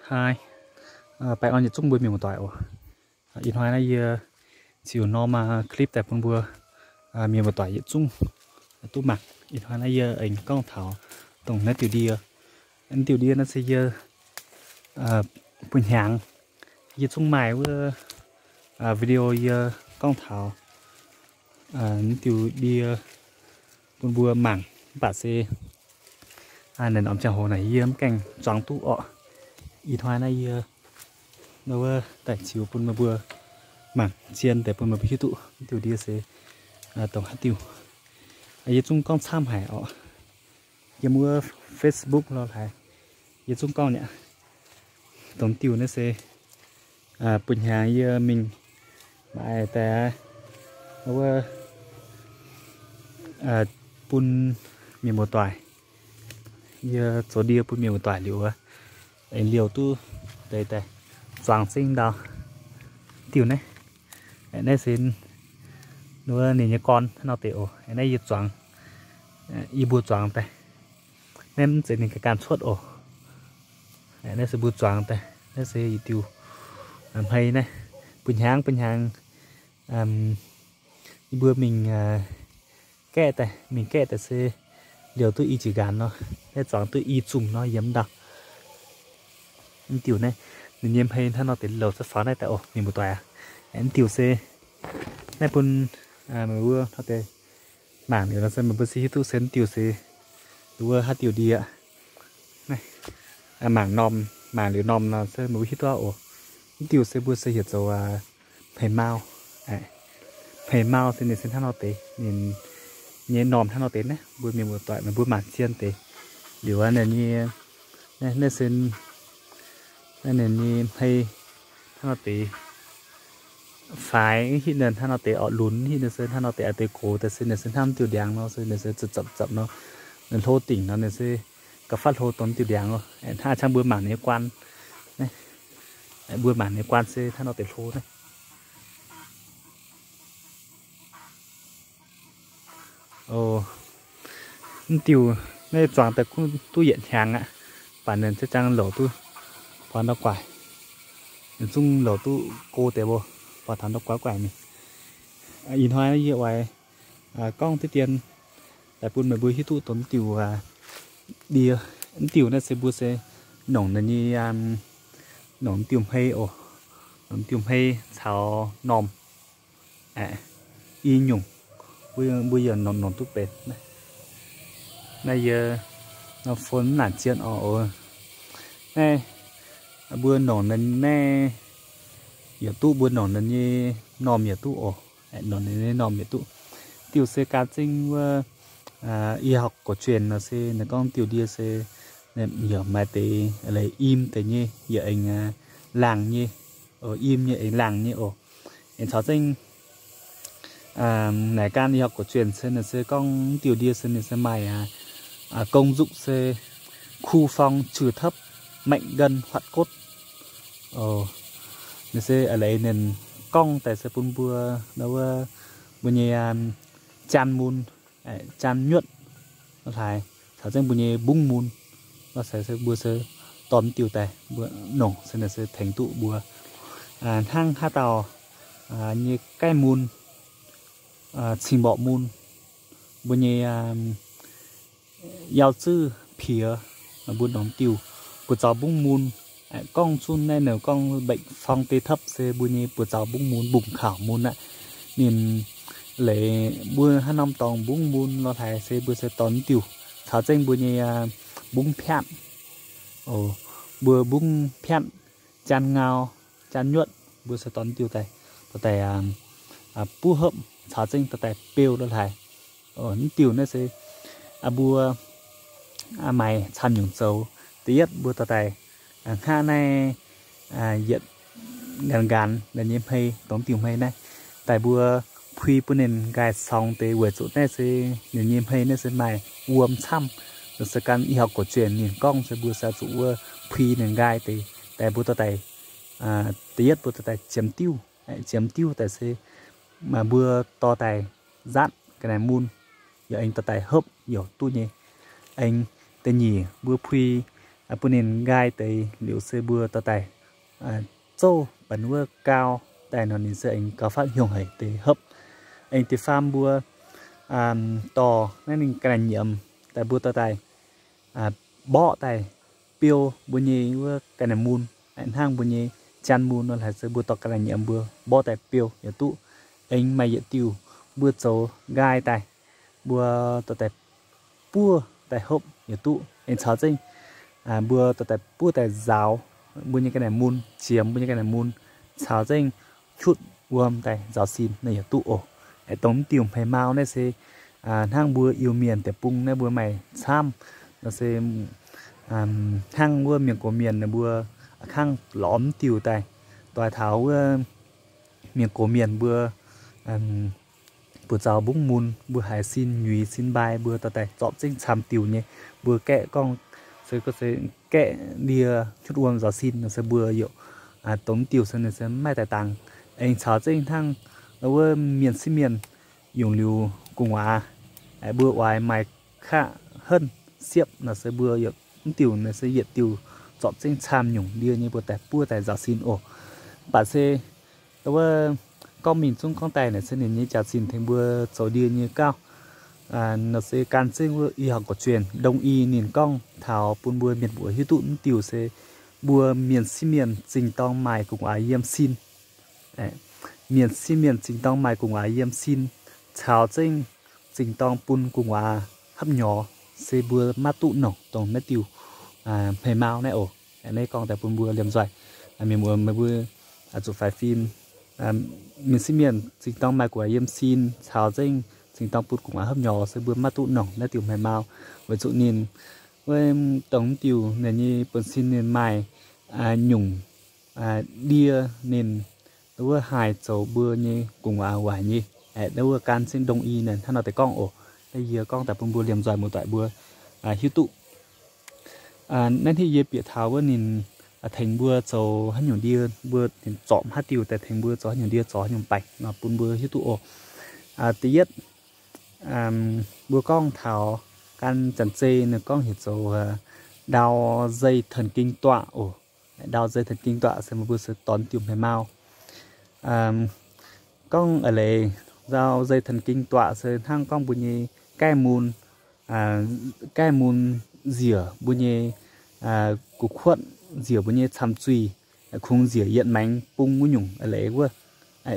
Haih, baengh orn yietc zungv mbuo mienh muoz-doic oc. Ih hnoi naaiv yie ziouc norm clip daaih bun mbuo mienh muoz-doic yietc zungv duqv mangc. Ih hnoi naaiv yie aengx gorngv taux dongh naaiv diuh ndie. Naaiv diuh ndie naaiv se yie bun hnyangx yie zungv maaih wuov video yie gorngv taux naaiv diuh ndie bun mbuo mangc, mv baac se naaiv norm ziangh hoc naaic yie mv gaengh zuangx duqv orqc. Ih hnoi naaiv yie wuov daaih ziux bun meih mbuo mangc zien deix bun meih mbuo hiuv duqv diuh ndie se dongh haaix diuh. Yie zungv gorngv camv haic orqc. Yiem wuov Facebook lorh haic, yie zungv gorngv nyei. Dongh diuh naaiv se bun hnyangx yie mingh maaih daaih wuov bun mienh muoz-doic. Yie zoux ndie bun mienh muoz-doic liuz wuov, aengx liouh duqv deix daaih zuangx zengv ndau diuh naaiv. Naaiv se wuov ninh nyei gorn hnangv nor deix oc. Naaiv yie zuangx, yie mbuo zuangx daaih. Naaiv mv zeiz ninh ganh ganh cuotv oc. Naaiv se mbuo zuangx daaih. Naaiv se yietc diuh hmei naaiv. Bun hnyangx bun hnyangx yie mbuo mingh gaeqv daaih, mingh gaeqv daaih se liouh duqv i jiex nqaanx nor, naaiv zuangx duqv i zungh nor yiem ndau. Mv diuh naaiv ninh nyei hmei hnangv nor deix liouh cuotv faaux naaiv daaih oc, mienh muoz-doic aac. Mv diuh se naaiv bun meih mbuo hnangv deix mangc liuz nor se meih mbuo se hiuv duqv se mv diuh se wuov haaix diuh ndie. Mangc norm, mangc liuz norm nor se meih mbuo hiuv duqv oc. Mv diuh se mbuo se heuc zoux hmei mau. Hmei mau se ninh se hnangv nor deix, ninh nyei norm hnangv nor deix naaiv, mbuo mienh muoz-doic meih mbuo mangc zien deix. Liuz naaiv nyei, naaiv se, naaiv ninh nyei hmei hnangv nor deix. Faix hitv ninh hnangv nor deix orqc, lunx hitv ninh se hnangv nor deix a'deix gox daaih se ninh se hnangv diuh ndiangx nor se ninh se zapc-zapc nor, ninh hlo dingc nor ninh se gauh faatv hlo dongh diuh ndiangx oc. Hnangv aqv, mbuo mangc ninh nyei guaan, mbuo mangc ninh nyei guaan se hnangv nor deix hlo naaiv. Mv diuh naaiv zuangx daaih kuv duqv yietc hnyangx aqv, baac ninh za'gengh louc duqv buatc ndau guaaic. Ninh zungv louc duqv go deix mbuo buatc taux ndau guaaic guaaic mingh. Ih hnoi yie oix gorngv diqv dien daaih bun meih mbuo hiuv duqv dongh mv diuh ndie. Mv diuh naaiv se mbuo se nongc ninh nyei, nongc mv diuh hmei oc. Nongc mv diuh hmei caux normh aeqv, i nyungc, mbuo yaac nongc nongc duqv benx. Naaiv yie norm phone mv naanc zien orqc. Naaiv mbuo nongc ninh naaiv yaac duqv, mbuo nongc ninh nyei normh yaac duqv oc. Nongc ninh nyei normh yaac duqv. Diuh se gan zingv wuov y học cổ truyền nor se ninh gorngv diuh ndie se yaac maaih deix leiz im deix nyei, yaac aengx laangc nyei. Im nyei aengx laangc nyei oc. Aengx caux zengv naaic gan y học cổ truyền se ninh se gorngv diuh ndie se ninh se maaih công dụng se khu phong trừ thấp, mạnh gân hoạt cốt. Ninh se a'leiz ninh gorngv daaih se bun mbuo, wuov, mbuo nyei jaan mun, jaan nyuotv laaix caux zengv mbuo nyei mbungv mun, laaix se mbuo se dorh diuh daaih mbuo nongc se ninh se tengx duqv mbuo hnangv haaix dauh nyei gaeqv mun, cing-mborqc mun, mbuo nyei yauh zuov piex, mbuo nongc diuh buoz-zaux mbungv mun. Gorngv zunv naaiv ninh gorngv bệnh phong tê thấp se mbuo nyei buoz-zaux mbungv mun, mbungv kaux mun aqv. Ninh leiz mbuo haaix norm dorngx mbungv mun lorh haaix se mbuo se dorh diuh, caux zengv mbuo nyei mbungv piatv, mbuo mbungv piatv, jaan ngau, jaan nyuotv, mbuo se dorh diuh daaih, dorh daaih buov hopv caux zengv dorh daaih beu lorh haaix. Mv diuh naaiv se mbuo maaih camv nyungc zoux. Da'yietv mbuo dorh daaih hngaqv naaiv yietc nqanx nqanx ninh nyei hmei, dongh diuh hmei naaiv, daaih mbuo pui bun ninh nqaai congx deix, weic zuqc naaiv se ninh nyei hmei naaiv se maaih wuom camv. Se gan y học cổ truyền ninh gorngv se mbuo se zuqc wuov pui ninh nqaai deix, daaih mbuo dorh daaih, da'yietv mbuo dorh daaih ziemx diuv, ziemx diuv daaih se mbuo dorh daaih nzatv ga'naaiv mun, yaac aengx dorh daaih hopv yaac duqv nyei. Aengx da'nyeic mbuo pui bun ninh nqaai deix liuz se mbuo dorh daaih zouv benx wuov gau daaih nor, ninh se aengx gauh fatv hiuang haic deix hopv. Aengx deix faam mbuo dorh naaiv ninh ga'naaiv nyiemz daaih mbuo dorh daaih mborqv daaih biou mbuo nyei wuov ga'naaiv mun, hnangv mbuo nyei janx mun nor, haaix se mbuo dorh ga'naaiv nyiemz mbuo mborqv daaih biou yaac duqv. Aengx maaih yietc diuh mbuo zoux nqaai daaih, mbuo dorh daaih buov daaih hopv yaac duqv. Aengx caux zengv mbuo dorh daaih buov daaih nzaaux mbuo nyei ga'naaiv mun, ziemx mbuo nyei ga'naaiv mun, caux zengv qutv wuom daaih nzaaux sin naaiv yaac duqv oc. Dongh mv diuh hmei mau naaiv se hnangv mbuo Iu-Mienh deic-bung naaiv mbuo maaih camv nor se hnangv wuov mienh gox mienh mbuo a'kangv lorz mv diuh daaih doix taux wuov mienh gox mienh mbuo buoz-zaux mbungv mun, mbuo haiz sin nyuix sin mbai, mbuo dorh daaih zorpc zengv camv diuh nyei, mbuo gaeqv gorngv se gaeqv ndie qutv wuom nzaaux sin nor se mbuo yaac dongh mv diuh se ninh se mv maaih daaih dangx. Aengx caux zengv hnangv wuov mienh sieqv mienh yungz liuz gu'nguaaz, mbuo oix maaih kaqv henv siepv nor se mbuo yaac mv diuh nor se yietc diuh zorpc zengv camv nyungc ndie nyei mbuo daaih buov daaih nzaaux sin oc. Mv baac se wuov gorngv mingh zungv gorngv daaih naaic se ninh nyei jaax-zinh tengx mbuo zoux ndie nyei gauh nor se gan zengv wuov y học cổ truyền Đông y ninh gorngv taux bun mbuo mienh muoz hiuv duqv mv diuh se mbuo mienh sieqv mienh zingh dorng maaih gu'nguaaz yiem sin. Mienh sieqv mienh zingh dorng maaih gu'nguaaz yiem sin, caux zengv zingh dorng bun gu'nguaaz hapv nyorx se mbuo maiv duqv nongc dongh naaiv diuh hmei mau naaiv oc. Naaiv gorngv daaih bun mbuo liemh nzoih mienh muoz meih mbuo zuqc faix fim. Mienh sieqv mienh zingh dorng maaih gu'nguaaz yiem sin, caux zengv zingh dorng bun gu'nguaaz hapv nyorx se mbuo maiv duqv nongc naaiv diuh hmei mau, weic zuqc ninh wuov dongh mv diuh ninh nyei buonv-sin ninh maaih nyungc ndie ninh wuov haih zoux mbuo nyei gu'nguaaz waaic nyei. Wuov gan zengv Đông y naaic hnangv nor deix gorngv oc. Naaiv yie gorngv daaih bun mbuo liemh nzoih muoz-doic mbuo hiuv duqv. Naaiv hnangv yie bieqc taux wuov ninh tengx mbuo zoux haaix nyungc ndie, mbuo ninh zorpc haaix diuh daaih tengx mbuo zoux haaix nyungc ndie, zorc haaix nyungc baengc nor bun mbuo hiuv duqv oc. Da'yietv, mbuo gorngv taux gan janx-zei ninh gorngv heuc zoux đao dây thần kinh tọa oc. Đao dây thần kinh tọa se meih mbuo se dorh diuh hmei mau. Gorngv a'leiz đao dây thần kinh tọa se hnangv gorngv mbuo nyei gaih mun, gaih mun nziec mbuo nyei gu'kuotv, nziec mbuo nyei camv zuih, kungx nziec yietc maengx bung wuov nyungc a'leiz wuov,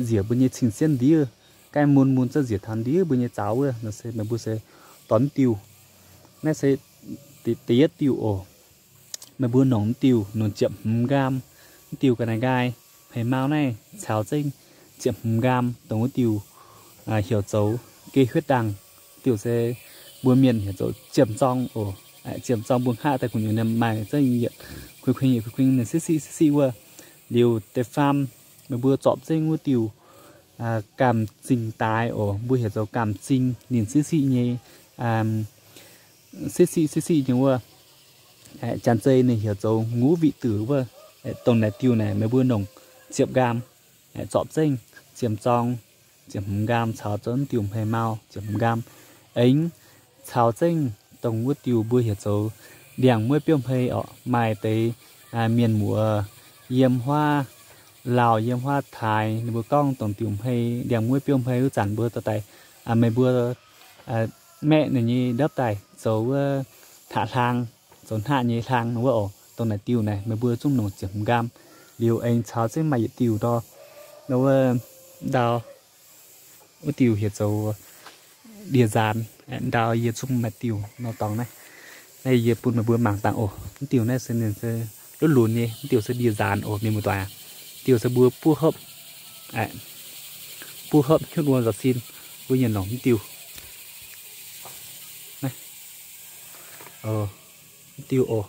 nziec mbuo nyei cing-sienv ndiev, gaih mun mun za'nziec taux ndiev mbuo nyei zaux wuov nor se meih mbuo se dorh diuh. Naaiv se da'yietv diuh oc. Meih mbuo nongc diuh nongc ziepc hmz nqaam, diuh ga'naaiv nqaai hmei mau naaiv caux zengv ziepc hmz nqaam dongh wuov diuh heuc zoux geh huyết đằng, diuh se mbuo mienh heuc zoux ziemx zorng oc. Ziemx zorng mbuo hngaqv daaih kuv nyuoz maaih zengv yietc kuing kuing yietc kuing kuing ninh siqv siqv siqv siqv wuov. Liuz deix faam meih mbuo zorpc zengv wuov diuh gamh zingh daaix oc, mbuo heuc zoux gamh zingh ninh siqv siqv nyei, siqv siqv siqv siqv nyei wuov. Janx-zei ninh heuc zoux ngũ vị tử wuov. Dongh naaic diuh naaic meih mbuo nongc ziepc nqaam, zorpc zengv ziemx zorng, ziepc hmz nqaam caux zengv diuh hmei mau ziepc hmz nqaam, aengx caux zengv dongh wuov diuh mbuo heuc zoux ndiangx-mueiv biouv-hmei orqc. Maaih deix mienh muoz yiem huaav Laauh, yiem huaav Taaix, ninh mbuo gorngv dongh diuh hmei ndiangx-mueiv biouv-hmei wuov zanc mbuo dorh daaih, meih mbuo maeqv ninh nyei ndopv daaih zoux wuov hnaqv hlaang, zoux hnaqv nyei hlaang nor wuov oc. Dongh naaic diuh naaic meih mbuo zungv nongc ziepc hmz nqaam. Liuz aengx caux zengv maaih yietc diuh ndor, nor wuov ndau wuov diuh heuc zoux ndie-nzaanx. Ndau yie zungv maaih diuh nor dorngx naaiv. Naaiv yie bun meih mbuo mangc dangh oc. Mv diuh naaiv se ninh se lutv lunx nyei, mv diuh se ndie-nzaanx oc mienh muoz-doic aac. Diuh se mbuo buov hopv, buov hopv hnyutv wuom nzaaux sin, mbuo nyei nongc mv diuh. Mv diuh oc.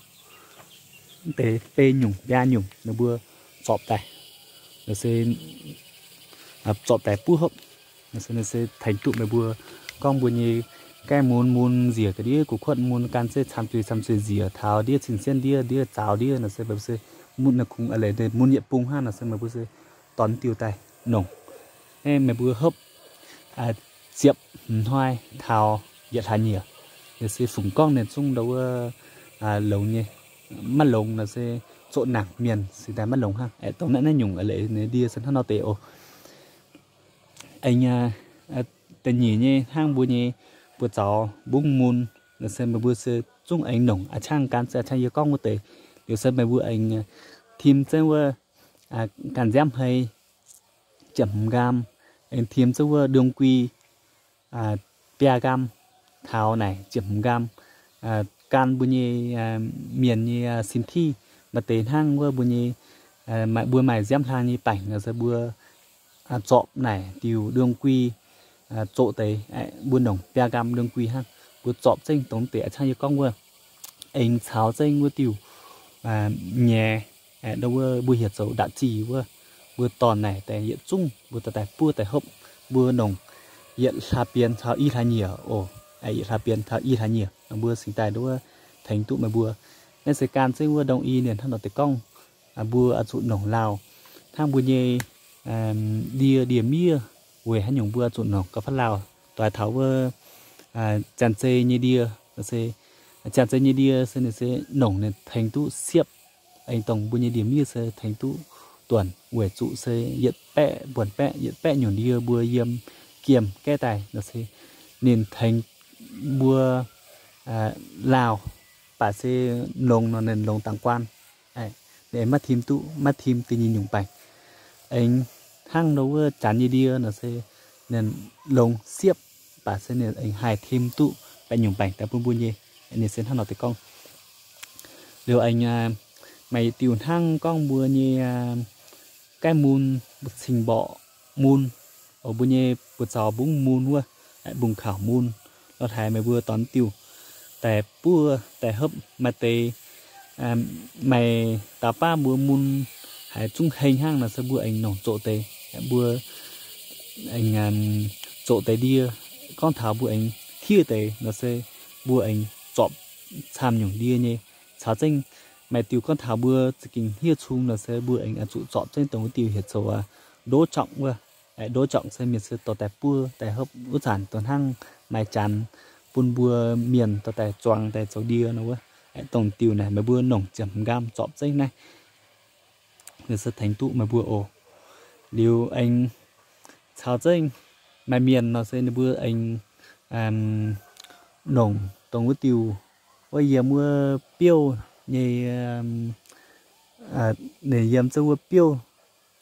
Mv deix beiv nyungc biaa nyungc ninh mbuo zorpc daaih, se zorpc daaih buov hopv. Se tengx duqv meih mbuo gorngv mbuo nyei gaih mun, mun nziec ga'ndiev, gu'kuotv mun gan zeiv camv zuiz camv zuiz nziec taux ndiev cing-sienv ndiev, ndiev zaaux ndiev nor se meih mbuo se mun naaiv kungx a'leiz mun yietc bung hnangv nor se meih mbuo se dorh diuh daaih nongc. Meih mbuo hopv ziepc hmz hnoi taux yietc hlaax nyieqc, yaac se fungx gorngv ninh zungv ndau wuov longx nyei. maiv longx nor se zoqc nangc mienh cingx daaih maiv longx hnangv. Aeqv, dongh naaiv naaiv nyungc a'leiz nyei ndie se hnangv nor deix oc. Aengx da'nyeic nyei hnangv mbuo nyei buoz-zaux mbungv mun, se meih mbuo se zungv aengx nongc a'ciangv gan se a'ciangv yie gorngv wuov deix. Liuz se meih mbuo aengx tim zengv wuov ganh nziaamv hei ziepc hmz nqaam, aengx tim zengv wuov đương quy biaa nqaam, taux naaic ziepc hmz nqaam, gan mbuo nyei mienh nyei sin tiuv. Maaih deix hnangv wuov mbuo nyei, mbuo maaih nziaamv hlang nyei baengc nor se mbuo zorpc naaic diuh đương quy zoqc deix, mbuo nongc biaa nqaam đương quy hnangv. Mbuo zorpc zengv dongh deix a'ciangv yie gorngv wuov, aengx caux zengv wuov diuh nyei, ndo wuov mbuo heuc zoux đạp trì wuov, mbuo dorh naaic daaih yietc zungv mbuo dorh daaih buov daaih hopv, mbuo nongc yietc hlaax bienx caux i hlaax nyieqc oc. Yietc hlaax bienx caux i hlaax nyieqc nor mbuo cingx daaih ndo wuov tengx duqv meih mbuo. Naaiv se gan zengv wuov đương quy ninh hnangv nor deix gorngv, mbuo oix zuqc nongc lauh hnangv mbuo nyei ndie ndie-miev weic haaix nyungc mbuo oix zuqc nongc gauh fatv lauh. Doix taux wuov janx-zei nyei ndie, se janx-zei nyei ndie se ninh se nongc ninh tengx duqv siepv, aengx dongh mbuo nyei ndie-miev se tengx duqv duonc weic zuqc se yietc baeqv buonc baeqv yietc baeqv nyungc ndie mbuo yiem giemh gaeqv daaih nor se ninh tengx mbuo lauh, baac se longx nor ninh longx dangx guaan, ninh aengx maiv tim duqv, maiv tim da'nyeic nyungc baengc. Aengx hnangv ndo wuov janx nyei ndie nor se ninh longx siepv, baac se ninh aengx haih tim duqv baeqc nyungc baengc daaih bun mbuo nyei. Ninh se hnangv nor deix gorngv. Liuz aengx maaih diuh hnangv gorngv mbuo nyei gaeqv mun, cing-mborqc mun, mbuo nyei buoz-zaux mbungv mun wuov, mbungv kaux mun, lorh haiz meih mbuo dorh diuh daaih buov daaih hopv. Maaih deix, maaih dauh baav mbuo mun haiz zungv heng hnangv nor se mbuo aengx nongc zoqc deix, mbuo aengx zoqc deix ndie. Gorngv taux mbuo aengx htiev deix nor se mbuo aengx zorpc camv nyungc ndie nyei. Caux zengv maaih diuh gorngv taux mbuo za'gengh hniev cung nor se mbuo aengx oix zuqc zorpc zengv dongh wuov diuh heuc zoux โดจักร wuov. โดจักร se mienh se dorh daaih buov daaih hopv wuov zanc dongh hnangv maaih janx bun mbuo mienh dorh daaih zuangx daaih zoux ndie nor wuov. Dongh diuh naaic meih mbuo nongc ziepc hmz nqaam zorpc zengv naaiv, ninh se tengx duqv meih mbuo oc. Liuz aengx caux zengv maaih mienh nor se ninh mbuo aengx nongc dongh wuov diuh wuov yiem wuov biouv nyei, ninh yiem zengv wuov biouv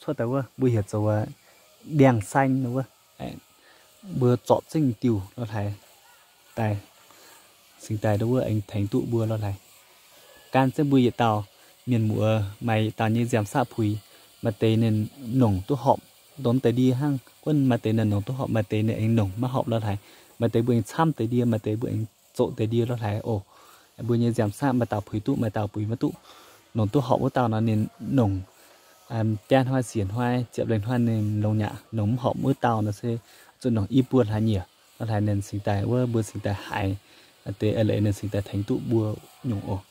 cuotv daaih wuov mbuo heuc zoux แดงแซง nor wuov. Mbuo zorpc zengv diuh lorh haic daaih, cingx daaih ndo wuov aengx tengx duqv mbuo lorh haic. Gan zengv mbuo yietc dauh mienh muoz maaih yietc dauh nyei nziaamc saqv puix, maaih deix ninh nongc duqv horpc, nongc deix ndie hnangv. Gunv maaih deix ninh nongc duqv horpc, maaih deix ninh aengx nongc maiv horpc lorh haic. Maaih deix mbuo aengx camv deix ndie, maaih deix mbuo aengx zoqc deix ndie lorh haic oc. Mbuo nyei nziaamc saqv maaih dauh puix duqv, maaih dauh puix maiv duqv. Nongc duqv horpc wuov dauh nor ninh nongc biaa hnoi siec hnoi ziepc lengh hnoi ninh longx nyaqc. Nongc mv horpc wuov dauh nor se zuqc nongc i buo hlaax nyieqc lorh haic ninh cingx daaih wuov mbuo cingx daaih haiz deix eix leiz ninh cingx daaih tengx duqv mbuo nyungc oc.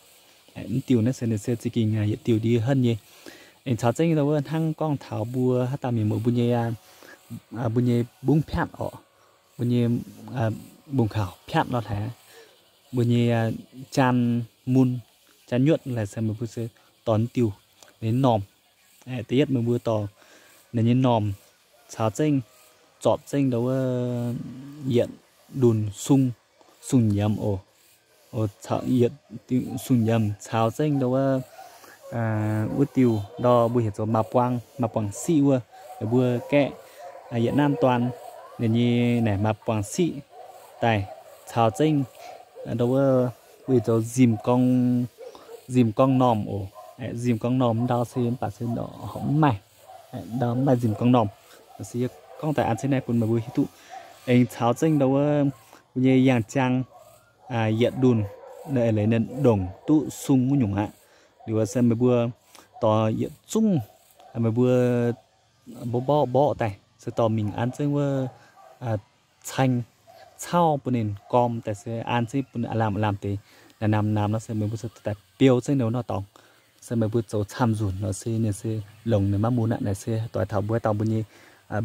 Mv diuh naaiv se ninh se za'gengh yietc diuh ndie henv nyei. Aengx caux zengv wuov hnangv gorngv taux mbuo haaix dauh mienh muoz mbuo nyei, mbuo nyei mbungv piatv orqc, mbuo nyei mbungv kaux piatv lorh haic, mbuo nyei jaan mun, jaan nyuotv lorh haic se meih mbuo se dorh diuh ninh normh. Da'yietv meih mbuo dorh ninh nyei normh caux zengv zorpc zengv ndo wuov yietc ndunh sung, sung nyiemz oc. Yietc sung nyiemz caux zengv ndo wuov, wuov diuh ndor mbuo heuc zoux maaih buang, maaih buangc siqv wuov, mbuo gaeqv yietc nanv duan ninh nyei naaic maaih buangc siqv daaih caux zengv ndo wuov, mbuo heuc zoux nzimh gorngv, nzimh gorngv normh oc. Nzimh gorngv normh ndau se mv baac se horpc mv maaih, ndau mv maaih nzimh gorngv normh. Se yie gorngv daaih an zengv naaiv bun meih mbuo hiuv duqv. Aengx caux zengv ndo wuov mbuo nyei yangh jaang yietc ndunh, leiz ninh ndongc duqv sung wuov nyungc aqv. Liuz se meih mbuo dorh yietc zungv, meih mbuo mborqv mborqv daaih se dorh mingh an zengv wuov caeng cauv bun ninh gorm daaih se an zengv bun ninh aav lamh aav lamh deix naaic namx namx nor se meih mbuo se daaih biou zengv ninh wuov nor dorngx. Se meih mbuo zoux camv nzunc nor se ninh se longx ninh maiv mun aqv. Naaic se doix taux mbuo dauh mbuo nyei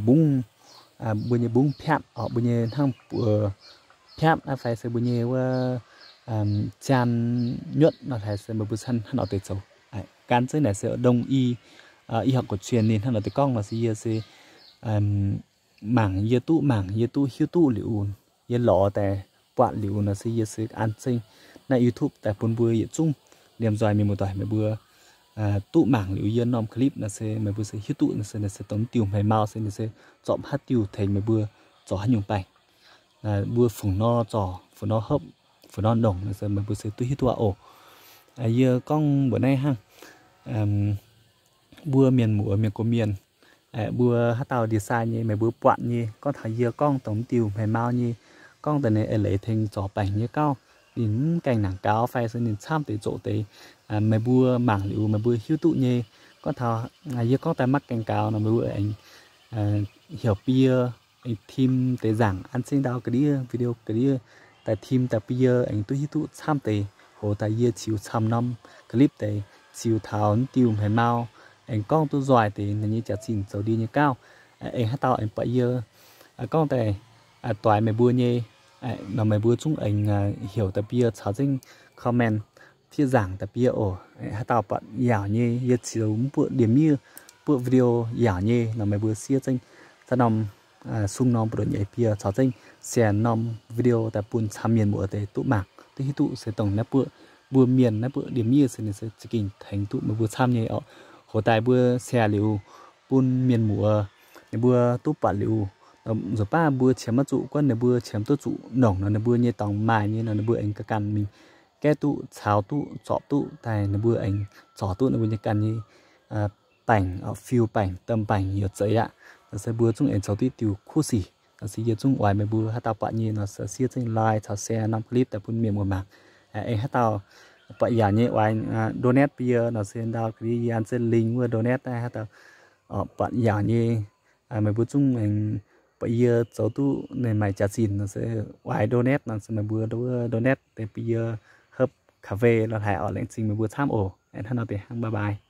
mbungv, mbuo nyei mbungv piatv orqc, mbuo nyei hnangv buoz piatv aqv fai se mbuo nyei wuov zian nyuotv nor haiz se meih mbuo hnangv nor deix zoux. Gan zengv naaic se dongh i, i horpc gu'jueiv ninh hnangv nor deix gorngv nor se yie se mangc yie duqv mangc yie duqv hiuv duqv liuz, yie lorz daaih buatc liuz nor se yie se an zengv naaiv YouTube daaih bun mbuo yietc zungv liemh nzoih mienh muoz-doic meih mbuo duqv mangc liuz yie norm clip nor se meih mbuo se hiuv duqv nor se, nor se dongh diuh hmei mau se nor se zorpc haaix diuh tengx meih mbuo zorc haaix nyungc baengc, mbuo fungc nor zorc, fungc nor hopv, fungc nor ndongc nor se meih mbuo se duqv hiuv duqv aqv oc. Yie gorngv mbuox naaiv hnangv, mbuo mienh muoz mienh gox mienh, mbuo haaix dauh ndie-sai nyei meih mbuo buatc nyei, gorngv taux yie gorngv dongh diuh hmei mau nyei, gorngv daaih ninh eix leiz tengx zorc baengc nyei gauh, ninh mv gaengh nangc gaux fai se ninh camv deix zoqc deix, meih mbuo mangc liuz meih mbuo hiuv duqv nyei. Gorngv taux yie gorngv daaih maiv gaengh gaux nor meih mbuo aengx heuc bun yie, aengx tim deix nzaangc an zengv ndau ga'ndiev video ga'ndiev daaih tim daaih bun yie aengx duqv hiuv duqv camv deix, hoz daaih yie ziux camv norm clip deix, ziux taux diuh hmei mau, aengx gorngv duqv nzoih deix ninh nyei jaax-zinh zoux ndie nyei gauh. Aengx haaix dauh aengx buatc yie, gorngv daaih doix meih mbuo nyei, nor meih mbuo zungv aengx heuc daaih bun yie caux zengv comment fiev nzaangc daaih bun yie oc. Haaix dauh buatc yaauc nyei, yie ziux mv buoqv ndie-miev, buoqv video yaauc nyei nor meih mbuo siev zengv za'norm sung norm buoz-ndoqv nyeiz bun yie caux zengv share norm video daaih bun camv mienh muoz deix duqv mangc duqv hiuv duqv se dongh naaiv buoqv mbuo mienh naaiv buoqv ndie-miev se ninh se za'gengh tengx duqv meih mbuo camv nyei oc. Hoz daaih mbuo share liuz bun mienh muoz ninh mbuo duqv buatc liuz, nzunc baav mbuo qiemx maiv zuqc, gorngv ninh mbuo qiemx duqv zuqc nongc nor ninh mbuo nyei dorngx maaih nyei nor ninh mbuo aengx ganh ganh mingh gaeqv duqv, caux duqv, zorpc duqv daaih ninh mbuo aengx zorc duqv ninh mbuo nyei ganh nyei baengc, fiu baengc, domh baengc youc zeiz aqv. Nor se mbuo zungv aengx zoux duqv diuh kuv sic. Nor se yie zungv oix meih mbuo haaix dauh buatc nyei nor se siev zengv like caux share norm clip daaih bun mienh muoz mangc. Aengx haaix dauh buatc yaauc nyei oix donate bun yie nor se ndau ga'ndiev yie an zengv link wuov donate daaih. Haaix dauh buatc yaauc nyei, meih mbuo zungv aengx buatc yie zoux duqv ninh maaih jaax-zinh nor se oix donate nor se meih mbuo donate deix bun yie hopv cà phê lorh haic oc. Laengz zingh meih mbuo camv oc. Hnangv nor deix hnangv, bye bye.